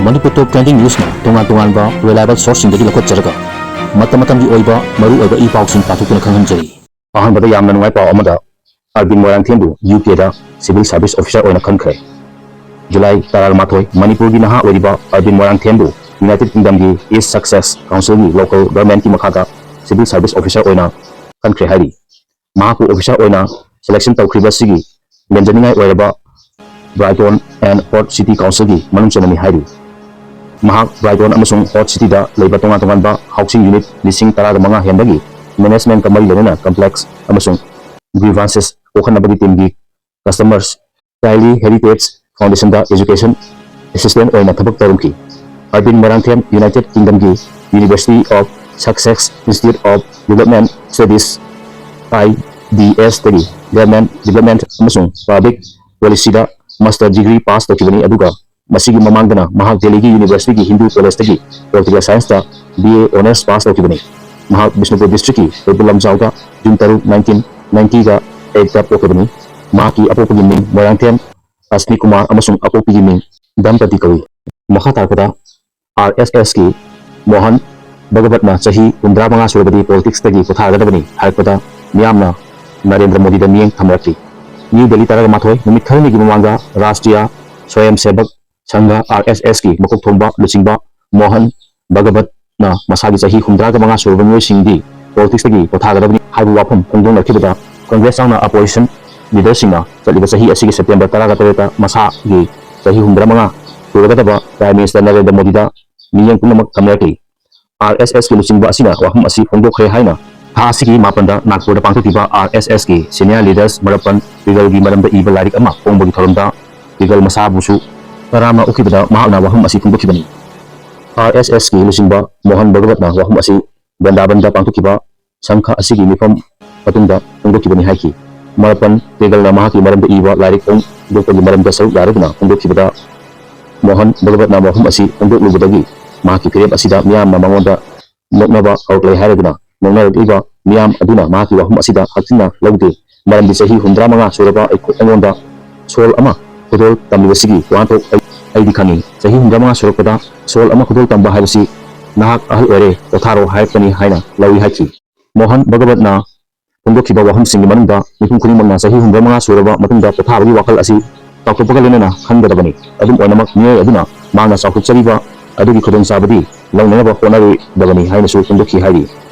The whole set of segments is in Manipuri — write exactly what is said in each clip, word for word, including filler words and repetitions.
ꯃꯅꯤꯄꯨꯔ ꯇꯣꯞ ꯇ꯭ꯔꯦꯟꯗꯤꯡ ꯅ꯭ꯌꯨꯁꯅ ꯇꯣꯉꯥꯟ ꯇꯣꯉꯥꯟꯕ ꯔꯤꯂꯥꯏꯕꯜ ꯁꯣꯔꯁꯁꯤꯡꯗꯒꯤ ꯂꯧꯈꯠꯆꯔꯒ ꯃꯇꯝ ꯃꯇꯝꯒꯤ ꯑꯣꯏꯕ ꯃꯔꯨ ꯑꯣꯏꯕ ꯏ ꯄꯥꯎꯁꯤꯡ ꯄꯥꯊꯣꯛꯇꯨꯅ ꯈꯪꯍꯟꯖꯔꯤ꯫ ꯑꯍꯥꯟꯕꯗ ꯌꯥꯝꯅ ꯅꯨꯡꯉꯥꯏ ꯄꯥꯎ ꯑꯃꯗ ꯑꯔꯕꯤꯟ ꯃꯣꯏꯔꯥꯡꯊꯦꯝꯕꯨ ꯌꯨ ꯀꯦꯗ ꯁꯤꯚꯤꯜ ꯁꯥꯔꯚꯤꯁ ꯑꯣꯐꯤꯁꯥꯔ ꯑꯣꯏꯅ ꯈꯟꯈ꯭ꯔꯦ꯫ ꯖꯨꯂꯥꯏ ꯇꯔꯥꯃꯥꯊꯣꯏ, ꯃꯅꯤꯄꯨꯔꯒꯤ ꯅꯍꯥ ꯑꯣꯏꯔꯤꯕ ꯑꯔꯕꯤꯟ ꯃꯣꯏꯔꯥꯡꯊꯦꯝꯕꯨ ꯌꯨꯅꯥꯏꯇꯦꯗ ꯀꯤꯡꯗꯝꯒꯤ ꯏꯁ ꯁꯛꯁꯦꯁ ꯀꯥꯎꯟꯁꯤꯜꯒꯤ ꯂꯣꯀꯦꯜ ꯒꯚꯔꯟꯃꯦꯟꯠꯀꯤ ꯃꯈꯥꯗ ꯁꯤꯚꯤꯜ ꯁꯥꯔꯚꯤꯁ ꯑꯣꯐꯤꯁꯥꯔ ꯑꯣꯏꯅ ꯈꯟꯈ꯭ꯔꯦ ꯍꯥꯏꯔꯤ꯫ ꯃꯍꯥꯛꯄꯨ ꯑꯣꯐꯤꯁꯥꯔ ꯑꯣꯏꯅ ꯁꯦꯂꯦꯛꯁꯟ ꯇꯧꯈ꯭ꯔꯤꯕ ꯑꯁꯤꯒꯤ ꯂꯦꯝꯖꯅꯤꯡꯉꯥꯏ ꯑꯣꯏꯔꯕ ꯕ꯭ꯔꯥꯏꯇꯣꯟ ꯑꯦꯟ ꯍꯣꯔꯠ ꯁꯤꯇꯤ ꯀꯥꯎꯟꯁꯤꯜꯒꯤ ꯃꯅꯨꯡ ꯆꯟꯕꯅꯤ ꯍꯥꯏꯔꯤ꯫ ꯃꯍꯥꯛ ꯕ꯭ꯔꯥꯏꯇꯣꯟ ꯑꯃꯁꯨꯡ ꯍꯣꯔꯠ ꯁꯤꯇꯤꯗ ꯂꯩꯕ ꯇꯣꯉꯥꯟ ꯇꯣꯉꯥꯟꯕ ꯍꯥꯎꯁꯤꯡ ꯌꯨꯅꯤꯠ ꯂꯤꯁꯤꯡ ꯇꯔꯥꯒ ꯃꯉꯥ ꯍꯦꯟꯕꯒꯤ ꯃꯦꯅꯦꯖꯃꯦꯟꯠꯀ ꯃꯔꯤ ꯂꯩꯅꯅ ꯀꯝꯄ꯭ꯂꯦꯛꯁ ꯑꯃꯁꯨꯡ ꯒ꯭ꯔꯤꯚꯥꯟꯁꯦꯁ ꯀꯣꯛꯍꯟꯅꯕꯒꯤ ꯇꯤꯝꯒꯤ ꯀꯁꯇꯃꯔꯁ ꯆꯥꯏꯜꯗ ꯍꯦꯔꯤꯇꯦꯖ ꯐꯥꯎꯟꯗꯦꯁꯟꯗ ꯑꯦꯖꯨꯀꯦꯁꯟ ꯑꯦꯁꯤꯁꯇꯦꯟꯠ ꯑꯣꯏꯅ ꯊꯕꯛ ꯇꯧꯔꯝꯈꯤ꯫ ꯑꯔꯕꯤꯟ ꯃꯣꯏꯔꯥꯡꯊꯦꯝ ꯌꯨꯅꯥꯏꯇꯦꯗ ꯀꯤꯡꯗꯝꯒꯤ university of Sussex institute of development studies, I D ꯑꯦꯁꯇꯒꯤ ꯒꯚꯔꯟꯃꯦꯟꯠ ꯗꯤꯕ꯭ꯂꯞꯃꯦꯟꯠ ꯑꯃꯁꯨꯡ ꯄꯕ꯭ꯂꯤꯛ ꯄꯣꯂꯤꯁꯤꯗ ꯃꯥꯁꯇꯔ ꯗꯤꯒ꯭ꯔꯤ ꯄꯥꯁ ꯇꯧꯈꯤꯕꯅꯤ, ꯑꯗꯨꯒ ꯃꯁꯤꯒꯤ ꯃꯃꯥꯡꯗꯅ ꯃꯍꯥꯛ ꯗꯦꯜꯂꯤꯒꯤ ꯌꯨꯅꯤꯚꯔꯁꯤꯇꯤꯒꯤ ꯍꯤꯟꯗꯨ ꯀꯣꯂꯦꯖꯇꯒꯤ ꯄꯣꯂꯤꯇꯤꯀꯦꯜ ꯁꯥꯏꯟꯁꯇ ꯕꯤ ꯑꯦ ꯑꯣꯅꯔꯁ ꯄꯥꯁ ꯇꯧꯈꯤꯕꯅꯤ꯫ ꯃꯍꯥꯛ ꯕꯤꯁꯅꯨꯄꯨꯔ ꯗꯤꯁꯇ꯭ꯔꯤꯛꯀꯤ ꯀꯩꯕꯨꯜ ꯂꯝꯖꯥꯎꯗ ꯖꯨꯟ ꯇꯔꯨꯛ, ꯅꯥꯏꯟꯇꯤꯟ ꯅꯥꯏꯟꯇꯤꯒ ꯑꯩꯠꯇ ꯄꯣꯛꯈꯤꯕꯅꯤ꯫ ꯃꯍꯥꯛꯀꯤ ꯑꯄꯣꯛꯄꯒꯤ ꯃꯤꯡ ꯃꯣꯏꯔꯥꯡꯊꯦꯝ ꯑꯁꯅꯤ ꯀꯨꯃꯥꯔ ꯑꯃꯁꯨꯡ ꯑꯄꯣꯛꯄꯤꯒꯤ ꯃꯤꯡ ꯗꯝꯄꯇꯤ ꯀꯧꯏ꯫ ꯃꯈꯥ ꯇꯥꯔꯛꯄꯗ ꯑꯥꯔ ꯑꯦꯁ ꯑꯦꯁꯀꯤ ꯃꯣꯍꯟ ꯚꯒꯕꯠꯅ ꯆꯍꯤ ꯍꯨꯝꯗ꯭ꯔꯥ ꯃꯉꯥ ꯁꯨꯔꯕꯗꯤ ꯄꯣꯂꯤꯇꯤꯛꯁꯇꯒꯤ ꯄꯣꯊꯥꯒꯗꯕꯅꯤ ꯍꯥꯏꯔꯛꯄꯗ ꯃꯤꯌꯥꯝꯅ ꯅꯔꯦꯟꯗ꯭ꯔ ꯃꯣꯗꯤꯗ ꯃꯤꯠꯌꯦꯡ ꯊꯝꯅꯔꯛꯈꯤ꯫ ꯅ꯭ꯌꯨ ꯗꯦꯜꯂꯤ ꯇꯔꯥꯒ ꯃꯥꯊꯣꯏ, ꯅꯨꯃꯤꯠ ꯈꯔꯅꯤꯒꯤ ꯃꯃꯥꯡꯗ ꯔꯥꯁꯇ꯭ꯔꯤꯌꯥ ꯁ꯭ꯋꯌꯝ ꯁꯦꯕꯛ ꯁꯪꯘ, ꯑꯥꯔ ꯑꯦꯁ ꯑꯦꯁꯀꯤ ꯃꯀꯣꯛ ꯊꯣꯡꯕ ꯂꯨꯆꯤꯡꯕ ꯃꯣꯍꯟ ꯚꯒꯕꯠꯅ ꯃꯁꯥꯒꯤ ꯆꯍꯤ ꯍꯨꯝꯗ꯭ꯔꯥꯒ ꯃꯉꯥ ꯁꯨꯔꯕ ꯃꯤꯑꯣꯏꯁꯤꯡꯗꯤ ꯄꯣꯂꯤꯇꯤꯛꯁꯇꯒꯤ ꯄꯣꯊꯥꯒꯗꯕꯅꯤ ꯍꯥꯏꯕ ꯋꯥꯐꯝ ꯐꯣꯡꯗꯣꯛꯅꯈꯤꯕꯗ ꯀꯪꯒ꯭ꯔꯦꯁ ꯌꯥꯎꯅ ꯑꯣꯄꯣꯖꯤꯁꯟ ꯂꯤꯗꯔꯁꯤꯡꯅ ꯆꯠꯂꯤꯕ ꯆꯍꯤ ꯑꯁꯤꯒꯤ ꯁꯦꯞꯇꯦꯝꯕꯔ ꯇꯔꯥꯒ ꯇꯔꯦꯠꯇ ꯃꯁꯥꯒꯤ ꯆꯍꯤ ꯍꯨꯝꯗ꯭ꯔꯥ ꯃꯉꯥ ꯁꯨꯔꯒꯗꯕ ꯄ꯭ꯔꯥꯏꯝ ꯃꯤꯅꯤꯁꯇꯔ ꯅꯔꯦꯟꯗ꯭ꯔ ꯃꯣꯗꯤꯗ ꯃꯤꯠꯌꯦꯡ ꯄꯨꯝꯅꯃꯛ ꯊꯝꯅꯔꯛꯂꯤ꯫ ꯑꯥꯔ ꯑꯦꯁ ꯑꯦꯁꯀꯤ ꯂꯨꯆꯤꯡꯕ ꯑꯁꯤꯅ ꯋꯥꯐꯝ ꯑꯁꯤ ꯐꯣꯡꯗꯣꯛꯈ꯭ꯔꯦ ꯍꯥꯏꯅ ꯊꯥ ꯑꯁꯤꯒꯤ ꯃꯥꯄꯟꯗ ꯅꯥꯒꯄꯨꯔꯗ ꯄꯥꯡꯊꯣꯛꯈꯤꯕ ꯑꯥꯔ ꯑꯦꯁ ꯑꯦꯁꯀꯤ ꯁꯦꯅꯤꯌꯔ ꯂꯤꯗꯔꯁ ꯃꯔꯥꯄꯟ ꯄꯤꯒꯜꯒꯤ ꯃꯔꯝꯗ ꯏꯕ ꯂꯥꯏꯔꯤꯛ ꯑꯃ ꯐꯣꯡꯕꯒꯤ ꯊꯧꯔꯝꯗ ꯄꯤꯒꯜ ꯃꯁꯥꯕꯨꯁꯨ ꯇꯔꯥꯝꯅ ꯑꯣꯛꯈꯤꯕꯗ ꯃꯍꯥꯛꯅ ꯋꯥꯐꯝ ꯑꯁꯤ ꯐꯣꯡꯗꯣꯛꯈꯤꯕꯅꯤ꯫ ꯑꯥꯔ ꯑꯦꯁ ꯑꯦꯁꯀꯤ ꯂꯨꯆꯤꯡꯕ ꯃꯣꯍꯟ ꯚꯒꯋꯠꯅ ꯋꯥꯐꯝ ꯑꯁꯤ ꯕ꯭ꯔꯟꯗꯥꯕꯟꯗ ꯄꯥꯡꯊꯣꯛꯈꯤꯕ ꯁꯪꯘ ꯑꯁꯤꯒꯤ ꯃꯤꯐꯝ ꯃꯇꯨꯡꯗ ꯐꯣꯡꯗꯣꯛꯈꯤꯕꯅꯤ ꯍꯥꯏꯈꯤ꯫ ꯃꯔꯥꯄꯟ ꯄꯤꯒꯜꯅ ꯃꯍꯥꯛꯀꯤ ꯃꯔꯝꯗ ꯏꯕ ꯂꯥꯏꯔꯤꯛ ꯐꯣꯡꯗꯣꯛꯄꯒꯤ ꯃꯔꯝꯗ ꯁꯔꯨꯛ ꯌꯥꯔꯗꯨꯅ ꯐꯣꯡꯗꯣꯛꯈꯤꯕꯗ ꯃꯣꯍꯟ ꯚꯒꯋꯠꯅ ꯋꯥꯐꯝ ꯑꯁꯤ ꯐꯣꯡꯗꯣꯛꯂꯨꯕꯗꯒꯤ ꯃꯍꯥꯛꯀꯤ ꯐꯤꯔꯦꯞ ꯑꯁꯤꯗ ꯃꯤꯌꯥꯝꯅ ꯃꯉꯣꯟꯗ ꯅꯣꯛꯅꯕ ꯍꯧꯔꯛꯂꯦ ꯍꯥꯏꯔꯗꯨꯅ ꯅꯣꯛꯅꯔꯛꯂꯤꯕ ꯃꯤꯌꯥꯝ ꯑꯗꯨꯅ ꯃꯍꯥꯛꯀꯤ ꯋꯥꯐꯝ ꯑꯁꯤꯗ ꯍꯛꯊꯤꯟꯅ ꯂꯧꯗꯦ꯫ ꯃꯔꯝꯗꯤ ꯆꯍꯤ ꯍꯨꯝꯗ꯭ꯔꯥ ꯃꯉꯥ ꯁꯨꯔꯕ ꯑꯩꯈꯣ-, ꯑꯩꯉꯣꯟꯗ ꯁꯣꯜ ꯑꯃ ꯈꯨꯗꯣꯜ ꯇꯝꯂꯤꯕꯁꯤꯒꯤ ꯋꯥꯍꯟꯊꯣꯛ ꯑꯩ, ꯑꯩꯗꯤ ꯈꯪꯏ꯫ ꯆꯍꯤ ꯍꯨꯝꯗ꯭ꯔꯥ ꯃꯉꯥ ꯁꯨꯔꯛꯄꯗ ꯁꯣꯜ ꯑꯃ ꯈꯨꯗꯣꯜ ꯇꯝꯕ ꯍꯥꯏꯕꯁꯤ "ꯅꯍꯥꯛ ꯑꯍꯜ ꯑꯣꯏꯔꯦ, ꯄꯣꯊꯥꯔꯣ" ꯍꯥꯏꯔꯛꯄꯅꯤ ꯍꯥꯏꯅ ꯂꯧꯏ ꯍꯥꯏꯈꯤ꯫ ꯃꯣꯍꯟ ꯚꯒꯕꯠꯅ ꯐꯣꯡꯗꯣꯛꯈꯤꯕ ꯋꯥꯐꯝꯁꯤꯡꯒꯤ ꯃꯅꯨꯡꯗ ꯃꯤꯄꯨꯝ ꯈꯨꯗꯤꯡꯃꯛꯅ ꯆꯍꯤ ꯍꯨꯝꯗ꯭ꯔꯥ ꯃꯉꯥ ꯁꯨꯔꯕ ꯃꯇꯨꯡꯗ ꯄꯣꯊꯥꯕꯒꯤ ꯋꯥꯈꯜ ꯑꯁꯤ ꯆꯥꯎꯊꯣꯛꯄꯒ ꯂꯣꯏꯅꯅ ꯈꯟꯒꯗꯕꯅꯤ꯫ ꯑꯗꯨꯝ ꯑꯣꯏꯅꯃꯛ, ꯃꯤꯑꯣꯏ ꯑꯗꯨꯅ ꯃꯍꯥꯛꯅ ꯆꯥꯎꯊꯣꯛꯆꯔꯤꯕ ꯑꯗꯨꯒꯤ ꯈꯨꯗꯣꯡꯆꯥꯕꯗꯤ ꯂꯧꯅꯅꯕ ꯍꯣꯠꯅꯔꯣꯏꯗꯕꯅꯤ ꯍꯥꯏꯅꯁꯨ ꯐꯣꯡꯗꯣꯛꯈꯤ ꯍꯥꯏꯔꯤ꯫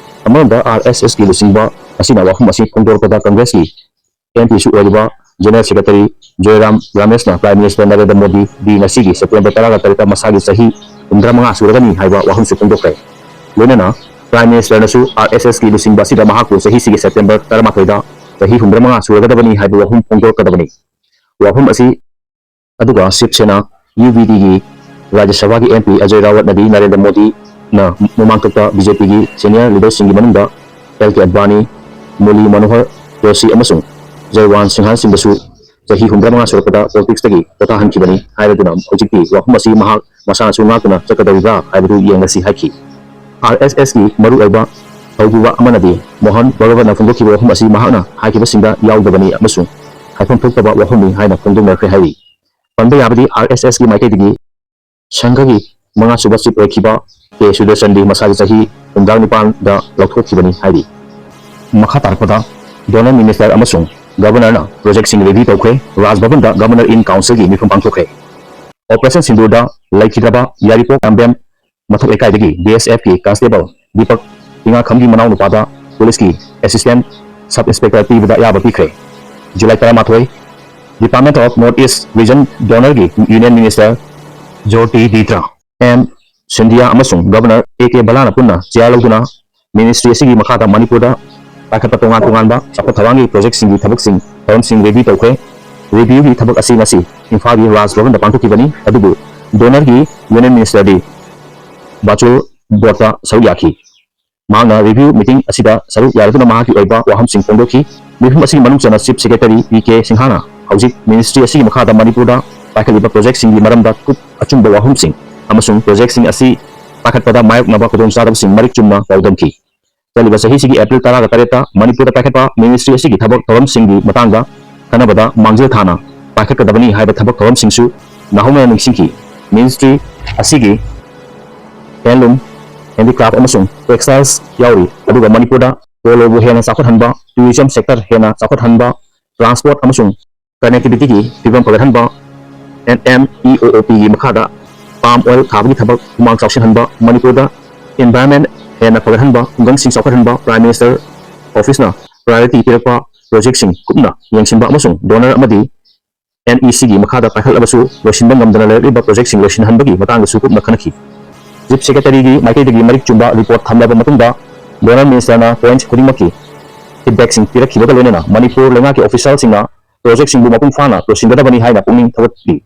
ꯑꯃꯔꯣꯝꯗ, ꯑꯥꯔ ꯑꯦꯁ ꯑꯦꯁꯀꯤ ꯂꯨꯆꯤꯡꯕ ꯑꯁꯤꯅ ꯋꯥꯐꯝ ꯑꯁꯤ ꯐꯣꯡꯗꯣꯔꯛꯄꯗ ꯀꯪꯒ꯭ꯔꯦꯁꯀꯤ ꯑꯦꯝ ꯄꯤꯁꯨ ꯑꯣꯏꯔꯤꯕ ꯖꯦꯅꯔꯦꯜ ꯁꯦꯀ꯭ꯔꯦꯇꯔꯤ ꯖꯣꯏꯔꯥꯝ ꯔꯥꯃꯦꯁꯅ ꯄ꯭ꯔꯥꯏꯝ ꯃꯤꯅꯤꯁꯇꯔ ꯅꯔꯦꯟꯗ꯭ꯔ ꯃꯣꯗꯤꯗꯤ ꯉꯁꯤꯒꯤ ꯁꯦꯞꯇꯦꯝꯕꯔ ꯇꯔꯥꯒ ꯇꯔꯦꯠꯇ ꯃꯁꯥꯒꯤ ꯆꯍꯤ ꯍꯨꯝꯗ꯭ꯔꯥ ꯃꯉꯥ ꯁꯨꯔꯒꯅꯤ ꯍꯥꯏꯕ ꯋꯥꯐꯝꯁꯨ ꯐꯣꯡꯗꯣꯛꯈ꯭ꯔꯦ꯫ ꯂꯣꯏꯅꯅ ꯄ꯭ꯔꯥꯏꯝ ꯃꯤꯅꯤꯁꯇꯔꯅꯁꯨ ꯑꯥꯔ ꯑꯦꯁ ꯑꯦꯁꯀꯤ ꯂꯨꯆꯤꯡꯕ ꯑꯁꯤꯗ ꯃꯍꯥꯛꯄꯨ ꯆꯍꯤꯁꯤꯒꯤ ꯁꯦꯞꯇꯦꯝꯕꯔ ꯇꯔꯥꯃꯥꯊꯣꯏꯗ ꯆꯍꯤ ꯍꯨꯝꯗ꯭ꯔꯥ ꯃꯉꯥ ꯁꯨꯔꯒꯗꯕꯅꯤ ꯍꯥꯏꯕ ꯋꯥꯐꯝ ꯐꯣꯡꯗꯣꯔꯛꯀꯗꯕꯅꯤ꯫ ꯋꯥꯐꯝ ꯑꯁꯤ ꯑꯗꯨꯒ ꯁꯤꯕ ꯁꯦꯅꯥ ꯌꯨ ꯕꯤ ꯗꯤꯒꯤ ꯔꯥꯖ꯭ꯌ ꯁꯚꯥꯒꯤ ꯑꯦꯝ ꯄꯤ ꯑꯖꯌ ꯔꯥꯋꯠꯅꯗꯤ ꯅꯔꯦꯟꯗ꯭ꯔ ꯃꯣꯗꯤꯅ ꯃꯃꯥꯡꯊꯛꯇ ꯕꯤ ꯖꯦ ꯄꯤꯒꯤ ꯁꯦꯅꯤꯌꯔ ꯂꯤꯗꯔꯁꯤꯡꯒꯤ ꯃꯅꯨꯡꯗ ꯑꯦꯜ ꯀꯦ ꯑꯗꯚꯥꯅꯤ, ꯃꯨꯔꯂꯤ ꯃꯅꯣꯍꯔ ꯖꯣꯁꯤ ꯑꯃꯁꯨꯡ ꯖꯌꯋꯥꯟ ꯁꯤꯡꯍꯥꯟꯁꯤꯡꯗꯁꯨ ꯆꯍꯤ ꯍꯨꯝꯗ꯭ꯔꯥ ꯃꯉꯥ ꯁꯨꯔꯛꯄꯗ ꯄꯣꯂꯤꯇꯤꯛꯁꯇꯒꯤ ꯄꯣꯊꯥꯍꯟꯈꯤꯕꯅꯤ ꯍꯥꯏꯔꯗꯨꯅ ꯍꯧꯖꯤꯛꯇꯤ ꯋꯥꯐꯝ ꯑꯁꯤ ꯃꯍꯥꯛ ꯃꯁꯥꯅꯁꯨ ꯉꯥꯛꯇꯨꯅ ꯆꯠꯀꯗꯧꯔꯤꯕ꯭ꯔꯥ ꯍꯥꯏꯕꯗꯨ ꯌꯦꯡꯂꯁꯤ ꯍꯥꯏꯈꯤ꯫ ꯑꯥꯔ ꯑꯦꯁ ꯑꯦꯁꯀꯤ ꯃꯔꯨꯑꯣꯏꯕ ꯊꯧꯄꯨꯕ ꯑꯃꯅꯗꯤ ꯃꯣꯍꯟ ꯚꯒꯕꯠꯅ ꯐꯣꯡꯗꯣꯛꯈꯤꯕ ꯋꯥꯐꯝ ꯑꯁꯤ ꯃꯍꯥꯛꯅ ꯍꯥꯏꯈꯤꯕꯁꯤꯡꯗ ꯌꯥꯎꯗꯕꯅꯤ ꯑꯃꯁꯨꯡ ꯍꯥꯏꯐꯝ ꯊꯣꯛꯇꯕ ꯋꯥꯐꯝꯅꯤ ꯍꯥꯏꯅ ꯐꯣꯡꯗꯣꯛꯅꯈ꯭ꯔꯦ ꯍꯥꯏꯔꯤ꯫ ꯄꯟꯕ ꯌꯥꯕꯗꯤ, ꯑꯥꯔ ꯑꯦꯁ ꯑꯦꯁꯀꯤ ꯃꯥꯏꯀꯩꯗꯒꯤ ꯁꯪꯘꯒꯤ ꯃꯉꯥꯁꯨꯕ ꯆꯤꯐ ꯑꯣꯏꯈꯤꯕ ꯀꯦ ꯁꯨꯗꯔꯁꯟꯗꯤ ꯃꯁꯥꯒꯤ ꯆꯍꯤ ꯍꯨꯝꯗ꯭ꯔꯥ ꯅꯤꯄꯥꯟꯗ ꯂꯧꯊꯣꯛꯈꯤꯕꯅꯤ ꯍꯥꯏꯔꯤ꯫ ꯃꯈꯥ ꯇꯥꯔꯛꯄꯗ, ꯗꯣꯅꯔ ꯃꯤꯅꯤꯁꯇꯔ ꯑꯃꯁꯨꯡ ꯒꯕꯔꯅꯔꯅ ꯄ꯭ꯔꯣꯖꯦꯛꯁꯤꯡ ꯔꯤꯚ꯭ꯌꯨ ꯇꯧꯈ꯭ꯔꯦ꯫ ꯔꯥꯖ ꯚꯕꯟꯗ ꯒꯕꯔꯅꯔ ꯏꯟ ꯀꯥꯎꯟꯁꯤꯜꯒꯤ ꯃꯤꯐꯝ ꯄꯥꯡꯊꯣꯛꯈ꯭ꯔꯦ꯫ ꯑꯣꯄꯔꯦꯁꯟ ꯁꯤꯟꯗꯨꯔꯗ ꯂꯩꯈꯤꯗ꯭ꯔꯕ ꯌꯥꯏꯔꯤꯄꯣꯛ ꯄꯥꯝꯕꯦꯝ ꯃꯊꯛ ꯂꯩꯀꯥꯏꯗꯒꯤ ꯕꯤ ꯑꯦꯁ ꯑꯦꯐꯀꯤ ꯀꯟꯁꯇꯦꯕꯜ ꯗꯤꯄꯛ ꯏꯉꯥꯈꯝꯒꯤ ꯃꯅꯥꯎꯅꯨꯄꯥꯗ ꯄꯨꯂꯤꯁꯀꯤ ꯑꯦꯁꯤꯁꯇꯦꯟ ꯁꯕ ꯏꯟꯁꯄꯦꯛꯇꯔ ꯄꯤꯕꯗ ꯑꯌꯥꯕ ꯄꯤꯈ꯭ꯔꯦ꯫ ꯖꯨꯂꯥꯏ ꯇꯔꯥꯃꯥꯊꯣꯏ, Department of North East Region ꯗꯣꯅꯔꯒꯤ ꯌꯨꯅꯤꯌꯟ ꯃꯤꯅꯤꯁꯇꯔ ꯖꯣꯔꯇꯤꯗꯤꯇ꯭ꯔ ꯑꯦꯝ ꯁꯤꯟꯙꯤꯌꯥ ꯑꯃꯁꯨꯡ ꯒꯕꯔꯅꯔ ꯑꯦ ꯀꯦ ꯕꯂꯥꯅ ꯄꯨꯟꯅ ꯆꯦꯌꯥꯔ ꯂꯧꯗꯨꯅ ꯃꯤꯅꯤꯁꯇ꯭ꯔꯤ ꯑꯁꯤꯒꯤ ꯃꯈꯥꯗ ꯃꯅꯤꯄꯨꯔꯗ ꯄꯥꯏꯈꯠꯄ ꯇꯣꯉꯥꯟ ꯇꯣꯉꯥꯟꯕ ꯆꯥꯎꯈꯠ ꯊꯧꯔꯥꯡꯒꯤ ꯄ꯭ꯔꯣꯖꯦꯛꯁꯤꯡꯒꯤ ꯊꯕꯛꯁꯤꯡ, ꯊꯧꯔꯝꯁꯤꯡ ꯔꯤꯚ꯭ꯌꯨ ꯇꯧꯈ꯭ꯔꯦ꯫ ꯔꯤꯚ꯭ꯌꯨꯒꯤ ꯊꯕꯛ ꯑꯁꯤ ꯉꯁꯤ ꯏꯝꯐꯥꯜꯒꯤ ꯔꯥꯖ ꯚꯕꯟꯗ ꯄꯥꯡꯊꯣꯛꯈꯤꯕꯅꯤ, ꯑꯗꯨꯕꯨ ꯗꯣꯅꯔꯒꯤ ꯌꯨꯅꯤꯌꯟ ꯃꯤꯅꯤꯁꯇꯔꯗꯤ ꯚꯔꯆꯨꯑꯦꯜ ꯃꯣꯗꯇ ꯁꯔꯨꯛ ꯌꯥꯈꯤ꯫ ꯃꯍꯥꯛꯅ ꯔꯤꯚ꯭ꯌꯨ ꯃꯤꯇꯤꯡ ꯑꯁꯤꯗ ꯁꯔꯨꯛ ꯌꯥꯔꯗꯨꯅ ꯃꯍꯥꯛꯀꯤ ꯑꯣꯏꯕ ꯋꯥꯐꯝꯁꯤꯡ ꯐꯣꯡꯗꯣꯛꯈꯤ꯫ ꯃꯤꯐꯝ ꯑꯁꯤꯒꯤ ꯃꯅꯨꯡ ꯆꯟꯅ ꯆꯤꯐ ꯁꯦꯀ꯭ꯔꯦꯇꯔꯤ ꯄꯤ ꯀꯦ ꯁꯤꯡꯍꯥꯅ ꯍꯧꯖꯤꯛ ꯃꯤꯅꯤꯁꯇ꯭ꯔꯤ ꯑꯁꯤꯒꯤ ꯃꯈꯥꯗ ꯃꯅꯤꯄꯨꯔꯗ ꯄꯥꯏꯈꯠꯂꯤꯕ ꯄ꯭ꯔꯣꯖꯦꯛꯁꯤꯡꯒꯤ ꯃꯔꯝꯗ ꯀꯨꯞ ꯑꯆꯨꯝꯕ ꯋꯥꯐꯝꯁꯤꯡ ꯑꯃꯁꯨꯡ ꯄ꯭ꯔꯣꯖꯦꯛꯁꯤꯡ ꯑꯁꯤ ꯄꯥꯏꯈꯠꯄꯗ ꯃꯥꯌꯣꯛꯅꯕ ꯈꯨꯗꯣꯡꯆꯥꯗꯕꯁꯤꯡ ꯃꯔꯤꯛ ꯆꯨꯝꯅ ꯄꯥꯎꯗꯝꯈꯤ꯫ ꯆꯠꯂꯤꯕ ꯆꯍꯤꯁꯤꯒꯤ ꯑꯦꯄ꯭ꯔꯤꯜ ꯇꯔꯥꯒ ꯇꯔꯦꯠꯇ ꯃꯅꯤꯄꯨꯔꯗ ꯄꯥꯏꯈꯠꯄ ꯃꯤꯅꯤꯁꯇ꯭ꯔꯤ ꯑꯁꯤꯒꯤ ꯊꯕꯛ ꯊꯧꯔꯝꯁꯤꯡꯒꯤ ꯃꯇꯥꯡꯗ ꯈꯟꯅꯕꯗ ꯃꯥꯡꯖꯤꯜ ꯊꯥꯅ ꯄꯥꯏꯈꯠꯀꯗꯕꯅꯤ ꯍꯥꯏꯕ ꯊꯕꯛ ꯊꯧꯔꯝꯁꯤꯡꯁꯨ ꯅꯧꯍꯧꯅꯅ ꯅꯤꯡꯁꯤꯡꯈꯤ꯫ ꯃꯤꯅꯤꯁꯇ꯭ꯔꯤ ꯑꯁꯤꯒꯤ ꯍꯦꯟꯂꯨꯝ, ꯍꯦꯟꯗꯤꯀ꯭ꯔꯥꯐ ꯑꯃꯁꯨꯡ ꯇꯦꯛꯁꯇꯥꯏꯜꯁ ꯌꯥꯎꯔꯤ, ꯑꯗꯨꯒ ꯃꯅꯤꯄꯨꯔꯗ ꯄꯣꯂꯣꯕꯨ ꯍꯦꯟꯅ ꯆꯥꯎꯈꯠꯍꯟꯕ, ꯇꯨꯔꯤꯖꯝ ꯁꯦꯛꯇꯔ ꯍꯦꯟꯅ ꯆꯥꯎꯈꯠꯍꯟꯕ, ꯇ꯭ꯔꯥꯟꯁꯄꯣꯔꯠ ꯑꯃꯁꯨꯡ ꯀꯅꯦꯛꯇꯤꯚꯤꯇꯤꯒꯤ ꯐꯤꯕꯝ ꯐꯒꯠꯍꯟꯕ, ꯑꯦꯟ ꯑꯦꯝ ꯏ ꯑꯣ ꯑꯣ ꯄꯤꯒꯤ ꯃꯈꯥꯗ ꯄꯥꯝ ꯑꯣꯏꯜ ꯊꯥꯕꯒꯤ ꯊꯕꯛ ꯈꯨꯃꯥꯡ ꯆꯥꯎꯁꯤꯟꯍꯟꯕ, ꯃꯅꯤꯄꯨꯔꯗ ꯏꯟꯚꯥꯏꯔꯟꯃꯦꯟ ꯍꯦꯟꯅ ꯐꯒꯠꯍꯟꯕ, ꯈꯨꯡꯒꯪꯁꯤꯡ ꯆꯥꯎꯈꯠꯍꯟꯕ, ꯄ꯭ꯔꯥꯏꯝ ꯃꯤꯅꯤꯁꯇꯔ ꯑꯣꯐꯤꯁꯅ ꯄ꯭ꯔꯥꯏꯌꯣꯔꯤꯇꯤ ꯄꯤꯔꯛꯄ ꯄ꯭ꯔꯣꯖꯦꯛꯁꯤꯡ ꯀꯨꯞꯅ ꯌꯦꯡꯁꯤꯟꯕ ꯑꯃꯁꯨꯡ ꯗꯣꯅꯔ ꯑꯃꯗꯤ ꯑꯦꯟ ꯏ ꯁꯤꯒꯤ ꯃꯈꯥꯗ ꯄꯥꯏꯈꯠꯂꯕꯁꯨ ꯂꯣꯏꯁꯤꯟꯕ ꯉꯝꯗꯅ ꯂꯩꯔꯛꯂꯤꯕ ꯄ꯭ꯔꯣꯖꯦꯛꯁꯤꯡ ꯂꯣꯏꯁꯤꯟꯍꯟꯕꯒꯤ ꯃꯇꯥꯡꯗꯁꯨ ꯀꯨꯞꯅ ꯈꯟꯅꯈꯤ꯫ ꯆꯤꯐ ꯁꯦꯀ꯭ꯔꯦꯇꯔꯤꯒꯤ ꯃꯥꯏꯀꯩꯗꯒꯤ ꯃꯔꯤꯛ ꯆꯨꯝꯕ ꯔꯤꯄꯣꯔꯠ ꯊꯝꯂꯕ ꯃꯇꯨꯡꯗ, ꯗꯣꯅꯔ ꯃꯤꯅꯤꯁꯇꯔꯅ ꯄꯣꯏꯟꯠ ꯈꯨꯗꯤꯡꯃꯛꯀꯤ ꯐꯤꯗꯕꯦꯛꯁꯤꯡ ꯄꯤꯔꯛꯈꯤꯕꯒ ꯂꯣꯏꯅꯅ ꯃꯅꯤꯄꯨꯔ ꯂꯩꯉꯥꯛꯀꯤ ꯑꯣꯐꯤꯁꯤꯌꯦꯜꯁꯤꯡꯅ ꯄ꯭ꯔꯣꯖꯦꯛꯁꯤꯡꯕꯨ ꯃꯄꯨꯡ ꯐꯥꯅ ꯂꯣꯏꯁꯤꯟꯒꯗꯕꯅꯤ ꯍꯥꯏꯅ ꯄꯨꯛꯅꯤꯡ ꯊꯧꯒꯠꯂꯤ꯫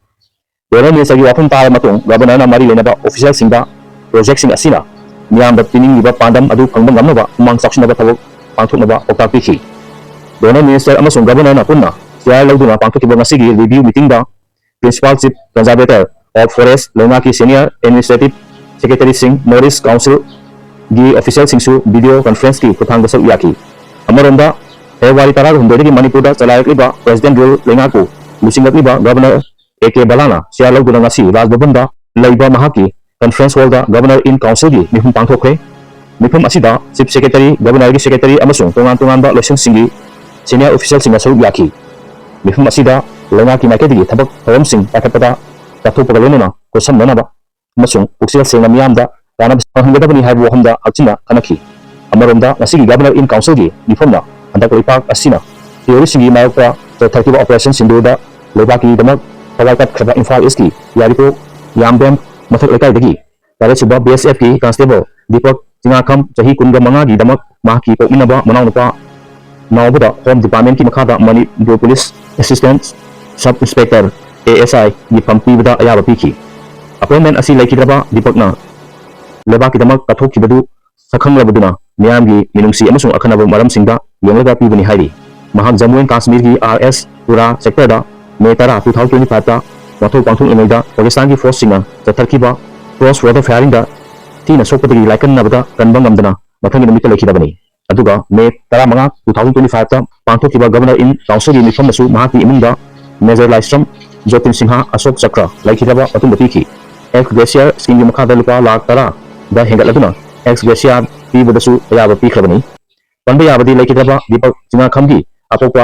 ꯗꯣꯅꯔ ꯃꯤꯅꯤꯁꯇꯔꯒꯤ ꯋꯥꯐꯝ ꯇꯥꯔꯕ ꯃꯇꯨꯡ ꯒꯕꯔꯅꯔꯅ ꯃꯔꯤ ꯂꯩꯅꯕ ꯑꯣꯐꯤꯁꯤꯌꯦꯜꯁꯤꯡꯗ ꯄ꯭ꯔꯣꯖꯦꯛꯁꯤꯡ ꯑꯁꯤꯅ ꯃꯤꯌꯥꯝꯗ ꯄꯤꯅꯤꯡꯂꯤꯕ ꯄꯥꯟꯗꯝ ꯑꯗꯨ ꯐꯪꯕ ꯉꯝꯅꯕ ꯈꯨꯃꯥꯡ ꯆꯥꯎꯁꯤꯟꯅꯕ ꯊꯕꯛ ꯄꯥꯡꯊꯣꯛꯅꯕ ꯄꯥꯎꯇꯥꯛ ꯄꯤꯈꯤ꯫ ꯗꯣꯅꯔ ꯃꯤꯅꯤꯁꯇꯔ ꯑꯃꯁꯨꯡ ꯒꯕꯔꯅꯔꯅ ꯄꯨꯟꯅ ꯆꯤꯌꯥꯔ ꯂꯧꯗꯨꯅ ꯄꯥꯡꯊꯣꯛꯈꯤꯕ ꯉꯁꯤꯒꯤ ꯔꯤꯚꯤꯌꯨ ꯃꯤꯇꯤꯡꯗ Principal Chief Conservator of Forest, ꯂꯩꯉꯥꯛꯀꯤ ꯁꯦꯅꯤꯌꯔ ꯑꯦꯗꯃꯤꯅꯤꯁꯇ꯭ꯔꯦꯇꯤꯚ ꯁꯦꯀ꯭ꯔꯦꯇꯔꯤꯁꯤꯡ, ꯅꯣꯔꯠ ꯏꯁ ꯀꯥꯎꯟꯁꯤꯜꯒꯤ ꯑꯣꯐꯤꯁꯤꯌꯦꯜꯁꯤꯡꯁꯨ ꯚꯤꯗꯤꯑꯣ ꯀꯟꯐꯔꯦꯟꯁꯀꯤ ꯈꯨꯠꯊꯥꯡꯗ ꯁꯔꯨꯛ ꯌꯥꯈꯤ꯫ ꯑꯃꯔꯣꯝꯗ, ꯐꯦꯕ꯭ꯔꯨꯋꯥꯔꯤ ꯇꯔꯥꯍꯨꯝꯗꯣꯏꯗꯒꯤ ꯃꯅꯤꯄꯨꯔꯗ ꯆꯂꯥꯏꯔꯛꯂꯤꯕ ꯄ꯭ꯔꯦꯁꯤꯗꯦꯟꯠ ꯔꯨꯜ ꯂꯩꯉꯥꯛꯄꯨ ꯂꯨꯆꯤꯡꯂꯛꯂꯤꯕ ꯒꯕꯔꯅꯔ ꯑꯦ ꯀꯦ ꯕꯂꯥꯅ ꯆꯤꯌꯥꯔ ꯂꯧꯗꯨꯅ ꯉꯁꯤ ꯔꯥꯖ ꯚꯕꯟꯗ ꯂꯩꯕ ꯃꯍꯥꯛꯀꯤ ꯀꯟꯐꯔꯦꯟꯁ ꯍꯣꯜꯗ ꯒꯕꯔꯅꯔ ꯏꯟ ꯀꯥꯎꯟꯁꯤꯜꯒꯤ ꯃꯤꯐꯝ ꯄꯥꯡꯊꯣꯛꯈ꯭ꯔꯦ꯫ ꯃꯤꯐꯝ ꯑꯁꯤꯗ ꯆꯤꯐ ꯁꯦꯀ꯭ꯔꯦꯇꯔꯤ, ꯒꯕꯔꯅꯔꯒꯤ ꯁꯦꯀ꯭ꯔꯦꯇꯔꯤ ꯑꯃꯁꯨꯡ ꯇꯣꯉꯥꯟ ꯇꯣꯉꯥꯟꯕ ꯂꯣꯏꯁꯪꯁꯤꯡꯒꯤ ꯁꯦꯅꯤꯌꯔ ꯑꯣꯐꯤꯁꯤꯌꯦꯜꯁꯤꯡꯅ ꯁꯔꯨꯛ ꯌꯥꯈꯤ꯫ ꯃꯤꯐꯝ ꯑꯁꯤꯗ ꯂꯩꯉꯥꯛꯀꯤ ꯃꯥꯏꯀꯩꯗꯒꯤ ꯊꯕꯛ ꯊꯧꯔꯝꯁꯤꯡ ꯄꯥꯏꯈꯠꯄꯗ ꯀꯠꯊꯣꯛꯄꯒ ꯂꯣꯏꯅꯅ ꯈꯨꯠꯁꯝꯅꯅꯕ ꯑꯃꯁꯨꯡ ꯄꯨꯛꯆꯦꯜ ꯁꯦꯡꯅ ꯃꯤꯌꯥꯝꯗ ꯀꯥꯟꯅꯕ ꯐꯪꯍꯟꯒꯗꯕꯅꯤ ꯍꯥꯏꯕ ꯋꯥꯐꯝꯗ ꯍꯛꯆꯤꯟꯅ ꯈꯟꯅꯈꯤ꯫ ꯑꯃꯔꯣꯝꯗ, ꯉꯁꯤꯒꯤ ꯒꯕꯔꯅꯔ ꯏꯟ ꯀꯥꯎꯟꯁꯤꯜꯒꯤ ꯃꯤꯐꯝꯅ ꯍꯟꯗꯛ ꯂꯩꯄꯥꯛ ꯑꯁꯤꯅ ꯇꯦꯔꯣꯔꯤꯁ꯭ꯠꯁꯤꯡꯒꯤ ꯃꯥꯌꯣꯛꯇ ꯆꯠꯊꯈꯤꯕ ꯑꯣꯄꯔꯦꯁꯟ ꯁꯤꯟꯗꯨꯔꯗ ꯂꯩꯕꯥꯛꯀꯤꯗꯃꯛ ꯊꯋꯥꯏ ꯀꯠꯈ꯭ꯔꯕ ꯏꯝꯐꯥꯜ ꯏꯁ꯭ꯠꯀꯤ ꯌꯥꯏꯔꯤꯄꯣꯛ ꯌꯥꯝꯕꯦꯝ ꯃꯊꯛ ꯂꯩꯀꯥꯏꯗꯒꯤ ꯇꯔꯦꯠꯁꯨꯕ ꯕꯤ ꯑꯦꯁ ꯑꯦꯐꯀꯤ ꯀꯟꯁꯇꯦꯕꯜ ꯗꯤꯄꯛ ꯆꯤꯉꯥꯈꯝ, ꯆꯍꯤ ꯀꯨꯟꯒ ꯃꯉꯥꯒꯤꯗꯃꯛ ꯃꯍꯥꯛꯀꯤ ꯄꯣꯛꯃꯤꯟꯅꯕ ꯃꯅꯥꯎꯅꯨꯄꯥ ꯅꯥꯎꯕꯗ ꯍꯣꯝ ꯗꯤꯄꯥꯔꯠꯃꯦꯟꯠꯀꯤ ꯃꯈꯥꯗ Manipur police assistant sub inspector, A S I, ꯒꯤ ꯐꯝ ꯄꯤꯕꯗ ꯑꯌꯥꯕ ꯄꯤꯈꯤ꯫ ꯑꯦꯄꯣꯏꯟꯠꯃꯦꯟꯠ ꯑꯁꯤ ꯂꯩꯈꯤꯗ꯭ꯔꯕ ꯗꯤꯄꯛꯅ ꯂꯩꯕꯥꯛꯀꯤꯗꯃꯛ ꯀꯠꯊꯣꯛꯈꯤꯕꯗꯨ ꯁꯛꯈꯪꯂꯕꯗꯨꯅ ꯃꯤꯌꯥꯝꯒꯤ ꯃꯤꯅꯨꯡꯁꯤ ꯑꯃꯁꯨꯡ ꯑꯈꯟꯅꯕ ꯃꯔꯝꯁꯤꯡꯗ ꯌꯦꯡꯂꯒ ꯄꯤꯕꯅꯤ ꯍꯥꯏꯔꯤ꯫ ꯃꯍꯥꯛ ꯖꯝꯃꯨ ꯑꯦꯟ ꯀꯥꯁꯃꯤꯔꯒꯤ ꯑꯥꯔ ꯑꯦꯁ ꯄꯨꯔꯥ ꯁꯦꯛꯇꯔꯗ ꯃꯦ ꯇꯔꯥ, ꯇꯨ ꯊꯥꯎꯖꯟ ꯇ꯭ꯋꯦꯟꯇꯤ ꯐꯥꯏꯚꯇ ꯋꯥꯊꯣꯛ ꯄꯥꯡꯊꯣꯛꯂꯤꯉꯩꯗ ꯄꯥꯀꯤꯁꯇꯥꯟꯒꯤ ꯐꯣꯔꯁꯁꯤꯡꯅ ꯆꯠꯊꯈꯤꯕ ꯀ꯭ꯔꯣꯁ ꯋꯥꯇꯔ ꯐꯥꯌꯔꯤꯡꯗ ꯊꯤꯅ ꯁꯣꯛꯄꯗꯒꯤ ꯂꯥꯏꯀꯟꯅꯕꯗ ꯀꯟꯕ ꯉꯝꯗꯅ ꯃꯊꯪꯒꯤ ꯅꯨꯃꯤꯠꯇ ꯂꯩꯈꯤꯗꯕꯅꯤ꯫ ꯑꯗꯨꯒ ꯃꯦ ꯇꯔꯥꯃꯉꯥ, ꯇꯨ ꯊꯥꯎꯖꯟ ꯇ꯭ꯋꯦꯟꯇꯤ ꯐꯥꯏꯚꯇ ꯄꯥꯡꯊꯣꯛꯈꯤꯕ ꯒꯕꯔꯅꯔ ꯏꯟ ꯀꯥꯎꯟꯁꯤꯜꯒꯤ ꯃꯤꯐꯝꯗꯁꯨ ꯃꯍꯥꯛꯀꯤ ꯏꯃꯨꯡꯗ ꯃꯦꯖꯔ ꯂꯥꯏꯁ꯭ꯔꯝ ꯖꯣꯇꯤꯟ ꯁꯤꯡꯍ ꯑꯁꯣꯛ ꯆꯀ꯭ꯔ ꯂꯩꯈꯤꯗ꯭ꯔꯕ ꯃꯇꯨꯡꯗ ꯄꯤꯈꯤ꯫ ꯑꯦꯛꯁ ꯒ꯭ꯔꯦꯁꯤꯌꯥ ꯁ꯭ꯀꯤꯝꯒꯤ ꯃꯈꯥꯗ ꯂꯨꯄꯥ ꯂꯥꯈ ꯇꯔꯥꯗ ꯍꯦꯟꯒꯠꯂꯗꯨꯅ ꯑꯦꯛꯁ ꯒ꯭ꯔꯦꯁꯤꯌꯥ ꯄꯤꯕꯗꯁꯨ ꯑꯌꯥꯕ ꯄꯤꯈ꯭ꯔꯕꯅꯤ꯫ ꯄꯟꯕ ꯌꯥꯕꯗꯤ ꯂꯩꯈꯤꯗ꯭ꯔꯕ ꯗꯤꯄꯛ ꯆꯤꯉꯥꯈꯝꯒꯤ ꯑꯄꯣꯛꯄ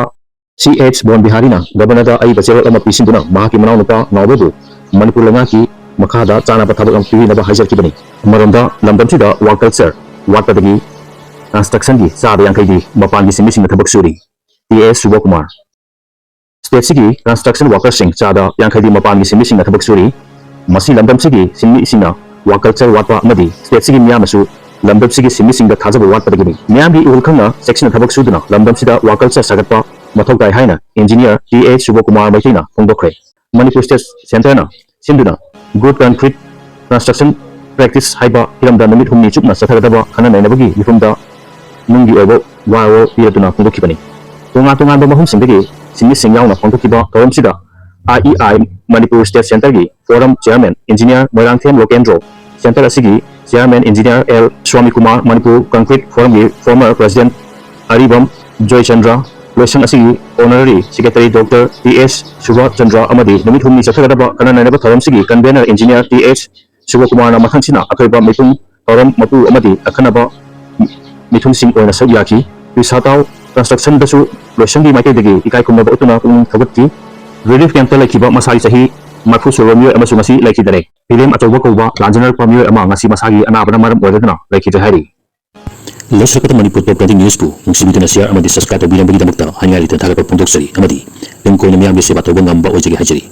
ꯁꯤ ꯑꯦꯆ ꯕꯣꯟ ꯕꯤꯍꯥꯔꯤꯅ ꯒꯕꯔꯅꯔꯗ ꯑꯏꯕ ꯆꯦꯔꯣꯜ ꯑꯃ ꯄꯤꯁꯤꯟꯗꯨꯅ ꯃꯍꯥꯛꯀꯤ ꯃꯅꯥꯎꯅꯨꯄꯥ ꯅꯥꯎꯕꯕꯨ ꯃꯅꯤꯄꯨꯔ ꯂꯩꯉꯥꯛꯀꯤ ꯃꯈꯥꯗ ꯆꯥꯅꯕ ꯊꯕꯛ ꯑꯃ ꯄꯤꯕꯤꯅꯕ ꯍꯥꯏꯖꯔꯛꯈꯤꯕꯅꯤ꯫ ꯑꯃꯔꯣꯝꯗ ꯂꯝꯗꯝꯁꯤꯗ ꯋꯥꯔꯀꯜꯆꯔ ꯋꯥꯠꯄꯗꯒꯤ ꯀꯟꯁꯇ꯭ꯔꯛꯁꯟꯒꯤ ꯆꯥꯗ ꯌꯥꯡꯈꯩꯗꯤ ꯃꯄꯥꯟꯒꯤ ꯁꯤꯟꯃꯤꯁꯤꯡꯅ ꯊꯕꯛ ꯁꯨꯔꯤ꯫ ꯇꯤ ꯑꯦꯁ ꯁꯨꯕꯀꯨꯃꯥꯔ꯫ ꯁ꯭ꯇꯦꯠꯁꯤꯒꯤ ꯀꯟꯁꯇ꯭ꯔꯛꯁꯟ ꯋꯥꯔꯀꯔꯁꯤꯡ ꯆꯥꯗ ꯌꯥꯡꯈꯩꯗꯤ ꯃꯄꯥꯟꯒꯤ ꯁꯤꯟꯃꯤꯁꯤꯡꯅ ꯊꯕꯛ ꯁꯨꯔꯤ꯫ ꯃꯁꯤ ꯂꯝꯗꯝꯁꯤꯒꯤ ꯁꯤꯟꯃꯤꯁꯤꯡꯅ ꯋꯥꯔꯀꯜꯆꯔ ꯋꯥꯠꯄ ꯑꯃꯗꯤ ꯁ꯭ꯇꯦꯠꯁꯤꯒꯤ ꯃꯤꯌꯥꯝꯅꯁꯨ ꯂꯝꯗꯝꯁꯤꯒꯤ ꯁꯤꯟꯃꯤꯁꯤꯡꯗ ꯊꯥꯖꯕ ꯋꯥꯠꯄꯗꯒꯤꯅꯤ꯫ ꯃꯤꯌꯥꯝꯒꯤ ꯏꯍꯨꯜ ꯈꯪꯅ ꯆꯦꯛꯁꯤꯟꯅ ꯊꯕꯛ ꯁꯨꯗꯨꯅ ꯂꯝꯗꯝꯁꯤꯗ ꯋꯥꯔꯀꯜꯆꯔ ꯁꯥꯒꯠꯄ ꯃꯊꯧ ꯇꯥꯏ ꯍꯥꯏꯅ ꯏꯟꯖꯤꯅꯤꯌꯔ ꯇꯤ ꯑꯦꯆ ꯁꯨꯕꯀꯨꯃꯥꯔ ꯃꯩꯇꯩꯅ ꯐꯣꯡꯗꯣꯛꯈ꯭ꯔꯦ꯫ ꯃꯅꯤꯄꯨꯔ ꯁ꯭ꯇꯦꯠ ꯁꯦꯟꯇꯔꯅ ꯁꯤꯟꯗꯨꯅ ꯒꯨꯗ ꯀꯟꯀ꯭ꯔꯤꯠ ꯀꯟꯁꯇ꯭ꯔꯛꯁꯟ ꯄ꯭ꯔꯦꯛꯇꯤꯁ ꯍꯥꯏꯕ ꯍꯤꯔꯝꯗ ꯅꯨꯃꯤꯠ ꯍꯨꯝꯅꯤ ꯆꯨꯞꯅ ꯆꯠꯊꯒꯗꯕ ꯈꯟꯅ ꯅꯩꯅꯕꯒꯤ ꯃꯤꯐꯝꯗ ꯅꯨꯡꯒꯤ ꯑꯣꯏꯕ ꯋꯥꯔꯣꯜ ꯄꯤꯔꯗꯨꯅ ꯐꯣꯡꯗꯣꯛꯈꯤꯕꯅꯤ꯫ ꯇꯣꯉꯥꯟ ꯇꯣꯉꯥꯟꯕ ꯃꯐꯝꯁꯤꯡꯗꯒꯤ ꯁꯤꯟꯃꯤꯁꯤꯡ ꯌꯥꯎꯅ ꯄꯥꯡꯊꯣꯛꯈꯤꯕ ꯊꯧꯔꯝꯁꯤꯗ I E I Manipur state ꯁꯦꯟꯇꯔꯒꯤ forum chairman engineer Moirangthem Lokendro, centre ꯑꯁꯤꯒꯤ chairman engineer L Swamikumar, Manipur concrete ꯐꯣꯔꯝꯒꯤ ꯐꯣꯔꯃꯔ ꯄ꯭ꯔꯁꯤꯗꯦꯟꯠ ꯑꯔꯤꯕꯝ ꯖꯣꯏꯆꯟꯗ꯭ꯔ, ꯂꯣꯏꯁꯪ ꯑꯁꯤꯒꯤ honorary secretary doctor T S Subhachandra ꯑꯃꯗꯤ ꯅꯨꯃꯤꯠ ꯍꯨꯝꯅꯤ ꯆꯠꯊꯒꯗꯕ ꯈꯟꯅ ꯅꯩꯅꯕ ꯊꯧꯔꯝꯁꯤꯒꯤ ꯀꯟꯚꯦꯅꯔ ꯏꯟꯖꯤꯅꯤꯌꯔ ꯇꯤ ꯑꯦꯁ ꯁꯨꯕꯀꯨꯃꯥꯔꯅ ꯃꯊꯪꯁꯤꯅ ꯑꯊꯣꯏꯕ ꯃꯤꯄꯨꯝ ꯊꯧꯔꯝ ꯃꯄꯨ ꯑꯃꯗꯤ ꯑꯈꯟꯅꯕ ꯃꯤꯊꯨꯡꯁꯤꯡ ꯑꯣꯏꯅ ꯁꯔꯨꯛ ꯌꯥꯈꯤ꯫ ꯄꯤꯁꯥꯇꯥꯎ ꯀꯟꯁꯇ꯭ꯔꯛꯁꯟꯗꯁꯨ ꯂꯣꯏꯁꯪꯒꯤ ꯃꯥꯏꯀꯩꯗꯒꯤ ꯏꯀꯥꯏ ꯈꯨꯝꯅꯕ ꯎꯠꯇꯨꯅ ꯄꯨꯛꯅꯤꯡ ꯊꯧꯒꯠꯈꯤ꯫ ꯔꯤꯂꯤꯐ ꯀꯦꯝꯞꯇ ꯂꯩꯈꯤꯕ ꯃꯁꯥꯒꯤ ꯆꯍꯤ ꯃꯔꯤꯐꯨ ꯁꯨꯔꯕ ꯃꯤꯑꯣꯏ ꯑꯃꯁꯨ ꯉꯁꯤ ꯂꯩꯈꯤꯗꯔꯦ꯫ ꯐꯤꯂꯦꯝ ꯑꯆꯧꯕ ꯀꯧꯕ ꯂꯥꯟꯖꯅꯔꯛꯄ ꯃꯤꯑꯣꯏ ꯑꯃ ꯉꯁꯤ ꯃꯁꯥꯒꯤ ꯑꯅꯥꯕꯅ ꯃꯔꯝ ꯑꯣꯏꯔꯗꯨꯅ ꯂꯩꯈꯤꯗ꯭ꯔꯦ ꯍꯥꯏꯔꯤ꯫ ꯂꯣꯏꯁꯤꯜꯂꯛꯄꯗ ꯃꯅꯤꯄꯨꯔ ꯇꯣꯞ ꯇ꯭ꯔꯦꯟꯗꯤꯡ ꯅ꯭ꯌꯨꯁꯄꯨ ꯅꯨꯡꯁꯤꯕꯤꯗꯨꯅ ꯁꯤꯌꯥꯔ ꯑꯃꯗꯤ ꯁꯕꯁꯀ꯭ꯔꯥꯏꯕ ꯇꯧꯕꯤꯔꯝꯕꯒꯤꯗꯃꯛꯇ ꯍꯥꯏꯅꯤꯡꯉꯥꯏ ꯂꯩꯇꯅ ꯊꯥꯒꯠꯄ ꯐꯣꯡꯗꯣꯛꯆꯔꯤ ꯑꯃꯗꯤ ꯇꯨꯡ ꯀꯣꯏꯅ ꯃꯤꯌꯥꯝꯒꯤ ꯁꯦꯕꯥ ꯇꯧꯕ ꯉꯝꯕ ꯑꯣꯏꯖꯒꯦ ꯍꯥꯏꯖꯔꯤ꯫